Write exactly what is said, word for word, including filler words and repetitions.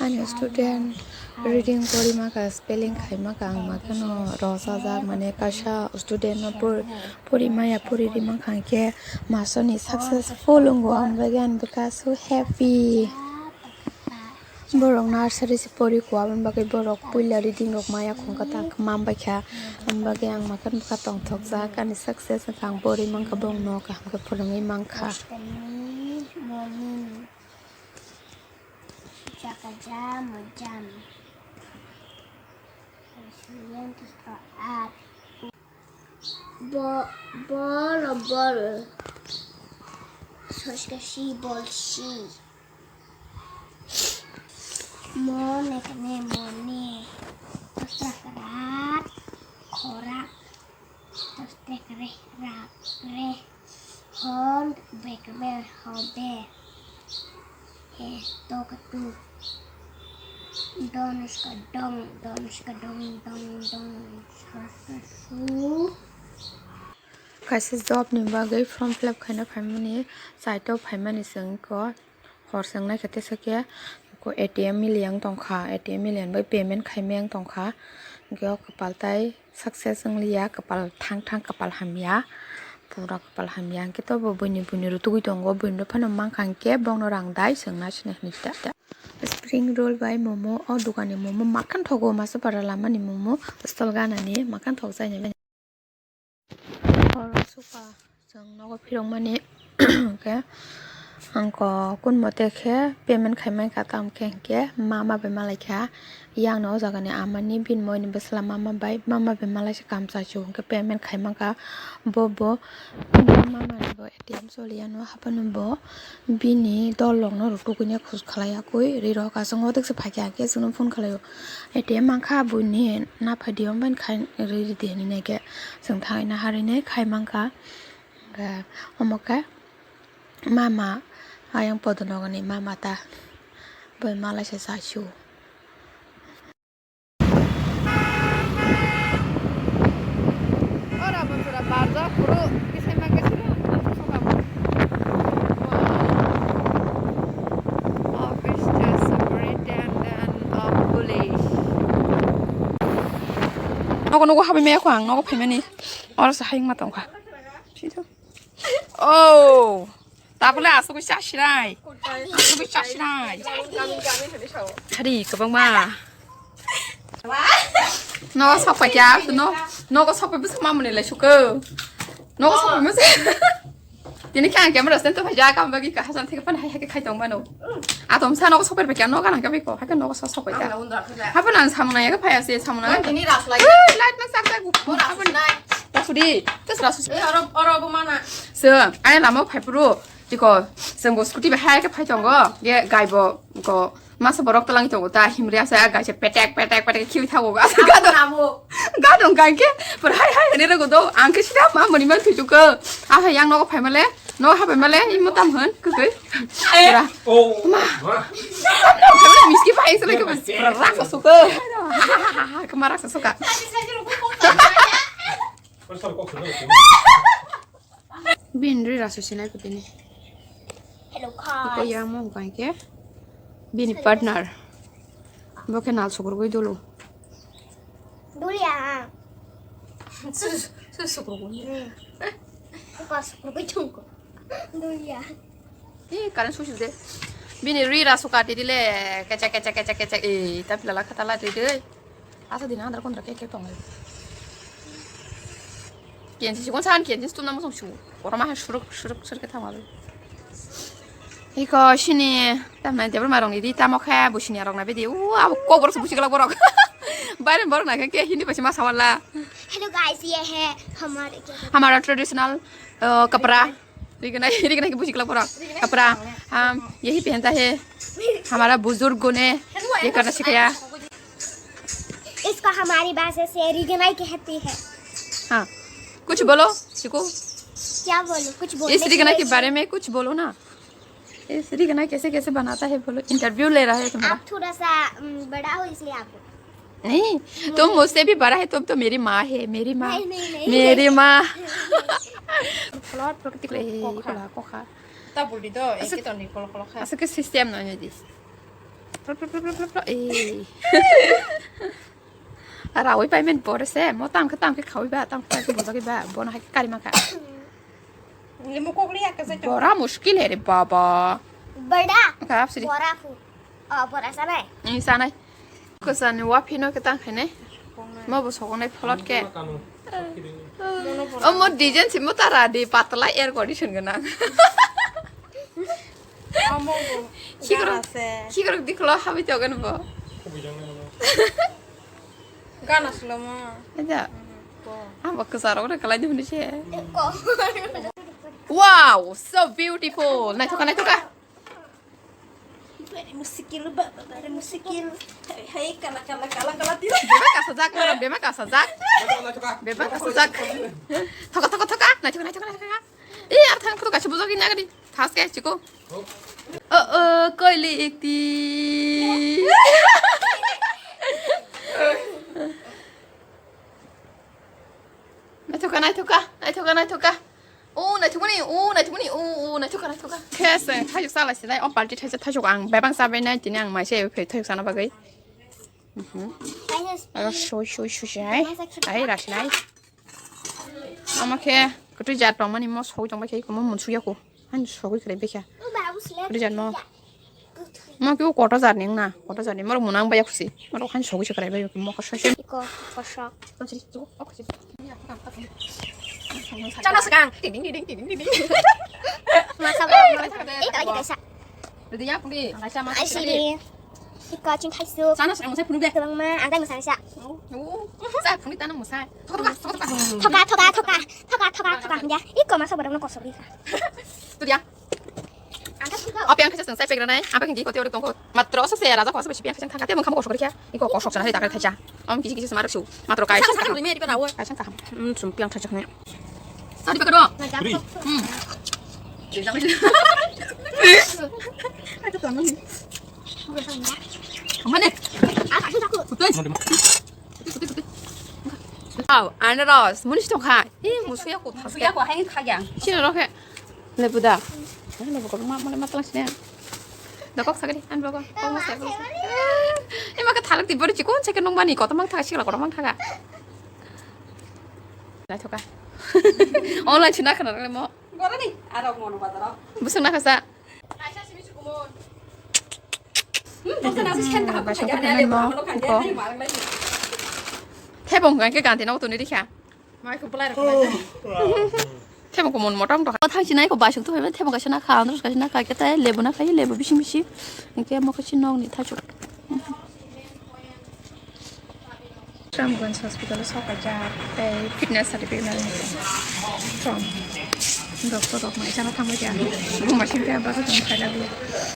Student reading pori maka, spelling khai maka, ang makano rosajak, mane kaisa student no por-, pori maya, pori ri maka, hingke masoni successful wngo, ang bagwi ang bwkha so happy. Borok nursery se pori kho, aboni bagwi borok puila reading rok maya khungkha ta khe man bai kha, aboni bagwi ang makano bwkha tongthokjak, ani success wngkha, ang pori mankha, borokno kaham khe phwrwngwi mankha. Moni, moni. Jakaja mojam. Bo, boro, boro. Soska si bol si. Mo ne kane mo ne. Kosra krat. Khora. Dos, tres, re, ra, re, hon, be, be, ho, be. He, to, ka, tu. Don, ska, dong, don, ska, dong, dong, don, ska, ska, su. Kaisa job ni bagwi form fill up khaina phaimani, site o phaimani chwng khe. Hor chwng naikhe teisa khe A T M mili yang tongkha, A T M mili yang bai payment khaimai yang tongkha. Hwnkhe o kwpal tai success wngliya, kwpal thang thang, kwpal hamya, pura kwpal hamya. Hwnkhe to bo buini, buini rutugwi tongo, buini rw phano mankha hwnkhe bongno rang dai chwngna sini hinwi ta. Spring roll bai momo, o dukani momo makan thogo, Masapara lamani momo stall ganani makan thok jaini. Horo suka chwng nogo phirokmani hwnkhe ang kok kun mote khe payment khai mankha, tamo khe hwnkhe mama bai malaikha. Yang no o jaga ni ama ni bini moi ni bwsla mama bai, mama bai malaisa kam chasu hwnkhe payment khai mankha. Bo bo mama ni bo A T M choliya no haphano bo. Bini dol rok no rw tugui nai khus khlai ya koi ri rok aswk o tek se phai kha khe chwng no phone khlai o A T M mankha buini na phai di o bai khai ri ri di hinui nai khe chwng thang na hari nai khai mankha. Hwnkhe omo khe mama ayang podo nogo ni mama ta bai malaisa sa su. Ora bosora barjak phuru kisai ma kisai ma suka mo. Office Superintendent of Police. Nogo nogo habai maya kho ang, nogo phaimani. Ora sa hayung ma tongkha. Sito. Oh, tabole asugwi chasinai. Asugwi chasinai. Hari kwbangma. No sok paikya, no, no sok pai bwswk mamani lai suko. No sok pai bwswk. Tini khe ang camera stand to phaijak, ang bagwi kaham theke phano hai hai khe khai tong mano. Atom sa nogo sok pai paikya, no gana khe biko, hai khe nogo sok sok paikya. Haphano ang samung nai khe phai ase, samung nai. Tini ras lai. Light na sak sak. Haphano. Rasudi, tes rasu. Eh, oro, oro bo mana. So, ani lama phai phuru, tiko, chwng bo scooty bai hai khe phai tongo, ye gai bo, ko, masa borok tlang tongo ta, himri asa gai se petek, petek, petek khiui thago, asa gadon. Gadon gai khe, por hai hai, ani rogo do, ang khe sida ma mani man thujuko, asa yang nogo phai male, nogo ha phai male, imo tam hwn, kwkwi. Pura. Oh, ma. Miski phai se lagi, pura raksa suka. Kema raksa suka. Bin ri rasu sinai kutini. Hello, guys. Ko yang mo bukan ke? Bini partner. Bo ke nal sukur goi dulu. Dulu ya. Su, su sukur goi. Hmm. Bukan sukur goi tungko. Dulu ya. Ih, karen susu de. Bini ri rasu kati dile. Kecek, kecek, kecek, kecek. Ih, tapi lala kata la de. Asa dina andar kondra kek kek tongo. Kensi sikon san kensi stumna musung su. Oro ma suruk suruk suruk ke tama be. Iko sini tamna jabra marong idi tamo kha busini arong na bidi. U abo ko borok busi gala borok. Baire borok na ke hindi basi ma sawala. Hello guys, ये है हमारे क्या कहते हैं? हमारा ट्रेडिशनल, अ, कपड़ा। रिगनाई, रिगनाई की बुझी कला पूरा। कपड़ा, हम यही पहनता है। हमारा बुजुर्गों ने ये करना सिखाया। इसको हमारी भाषा से रिगनाई कहती है। हाँ, कुछ बोलो, सीखो। क्या बोलो? कुछ बोलने इस रिगनाई के बारे में कुछ बोलो ना। इस रिगनाई कैसे कैसे बनाता है बोलो, इंटरव्यू ले रहा है तुम्हारा। आप थोड़ा सा, उम, बड़ा हो इसलिए आपको नहीं, तुम मुझसे भी बड़ा है, तुम तो मेरी माँ है, मेरी माँ। नहीं, नहीं, नहीं। मेरी माँ। Kolor prakriti ko, eh, ko kha. Kola ko kha. Ta buldi do, eke to ni kol kol kha. Asuk ke system no ni dis. Plop, plop, plop, plop, plop, plop. Ei. Rawi payment bore se, mo tang khe, tang khe khawi ba, tang khe bojagwi ba, bono hai khe kari mangkha. Ni mukuk liya ka sa. Bora muskil he re baba. Bada. Ka apsiri. Bora phu. Oh, bora sanai. Ni sanai. Ko sani wa phino khe tang khainai. Mo bo sokonai phlot khe. O mo design si mo tara di patla air condition gwnang. Amo bo. Sikrok, gana se. Sikrok diklo habi togen bo. Gana slomo. Aja. Ko. Amo kwsarok re kalai di huni se. Ko. Wow, so beautiful. Naithoka, naithoka. Bari muskil, baba, bari muskil. Hai, hai, kala, kala, kala, kala, tira. Bebak kasajak, norok bebak kasajak. Bebak kasajak. Thoka, thoka, thoka. Naithoka, naithoka, naithoka. Ih, ar thang photo kaisa bujak ini agadi. Thas khe chiko. Oh, oh, koili ikti. Naithoka, naithoka, naithoka, naithoka. Oh, naithokmani, oh, naithokmani, oh, oh, naithoka, naithoka. Khe se thaichuk chala sinai, o balti thaisa thaichuk ang bebak chabai nai, tini ang maise phai thaichuk sana bagwi. Mhm. Aro soi, soi, soi, soi. Ai, ras nai. Ama khe kwtwi jat tongmani mo soi tongbai khe, mo munsuk yako. Ani sogwi khlai bekha. Rijak no. Ma kyo kota jarni wngna, kota jarni. Moro munang baya khusi. Moro khan sogwi se khlai bai mo kosoi se. Iko kosok. Chana sakang. Ding, ding, ding, ding, ding, ding. Masa ba. Eh, kala kita sa. Ridi ya, puli. Kaisa ma. Ai sini. Iko ching thaisu. Chana sakang, musai phunuk de. Kwbangma, ang dai musai sa. Oh, oh. Sa phunuk tana musai. Thoka, thoka, thoka. Thoka, thoka, thoka, thoka. Ya, iko masa borok no kosok ri. Tu dia. Api ang khaisa seng sai pegranai, apa kengki kote ori tongko. Matro so se raja ko so bisi piang khaisa thangka te mung kham kosok ri kha. Iko kosok sana ri takar khaisa. Om kisi kisi sumar su. Matro kai. Sa sa ri me ri pa dawo. Kai sang kaham. Hmm, sum piang khaisa khne. Sa ri pa kado. Free. Hmm. Mane. Aw, anaros, munis tong khai. Ih, musuya ko. Musuya ko, hai khagyang. Sino rokhe. Lebu da. Lebu ko ma, ma, ma tlang sini. Dokok sagri, an boko. Kok ma sai. Ih, ma ka thalak ti bori chikon, chekhe nung bani, koto mang thaga, sikla koto mang thaga. Lai thoka. Online china khana mo. Gorani, arok mono bazaro. Busung na khasa. Thebong hwnkhe ganti no tuni rikha. Thebong ko mon motom to. Thang sinai ko basuk to thebong kaisa na kha, andros kaisa na kha, kete lebu na khai, lebu bising bising. Hwnkhe mo kaisa nokni thachuk. Ramganj hospital o sok kaijak tei fitness certificate nang from doctor rok mai jana thangbai kha. Buma sing khe bagwi tong khailai.